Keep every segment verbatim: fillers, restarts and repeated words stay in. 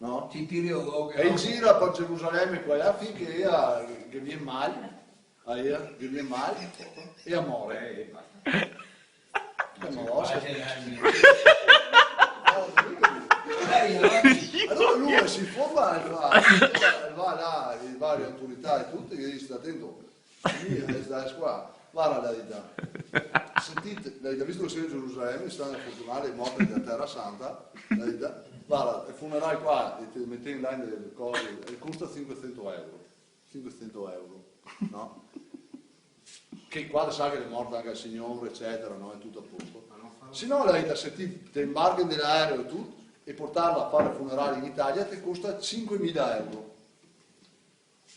No? Ti tiri o do che... E in giro par Gerusaleme qua e là, fin che ea, che vien mal, a ea, che vien mal, e a more. Eh, eh, basta. Che no, se... Alora lu se informa, el va, el va là, le varie autorità e tuti, e ghe dixe: "Sta atento, mi, eh, sta qua." "Varda," el ga dito, "sentì," el ga dito, "visto che semo in Gerusaleme, semo fortunai, morti nela Tera Santa," el ga dito, "varda, el funeral qua, e te metin là in dele cose, el costa sinquesento euro." Sinquesento euro, no? Che qua sa che l'è morto anca el Signore, ecetera, no? L'è tuto a posto. Se no, el ga dito, se ti te inbarchi in l'aereo e tuto, e portarlo a fare el funeral in Italia, te costa sinquemila euro.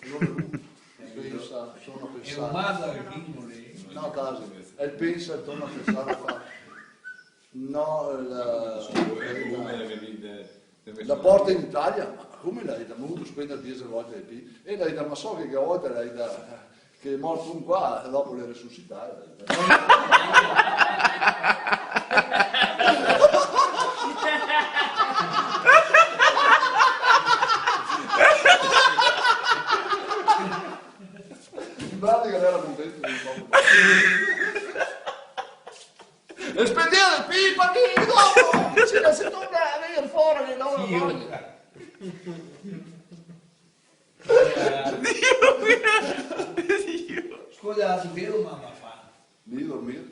Alora lu pensa, torna a pensare. E un mazzo de vino lì. No, quasi. E el pensa, torna a pensare, fa: "No, la, la porto in Italia?" "Ma come?" el ga dito, "go dovuto spendere diese volte de pì." E el ga dito: "Ma so che, che a volte," el ga dito, "che l'è morto un qua, dopo l'è resusità," el ga dito. In pratica l'era contento de un poco. E spendeva de pì, parché dopo se, se torna a vegner fora che no... Sì, no, Dio mio, Dio. Scusa, ti vedo, mama fa. Devi dormir.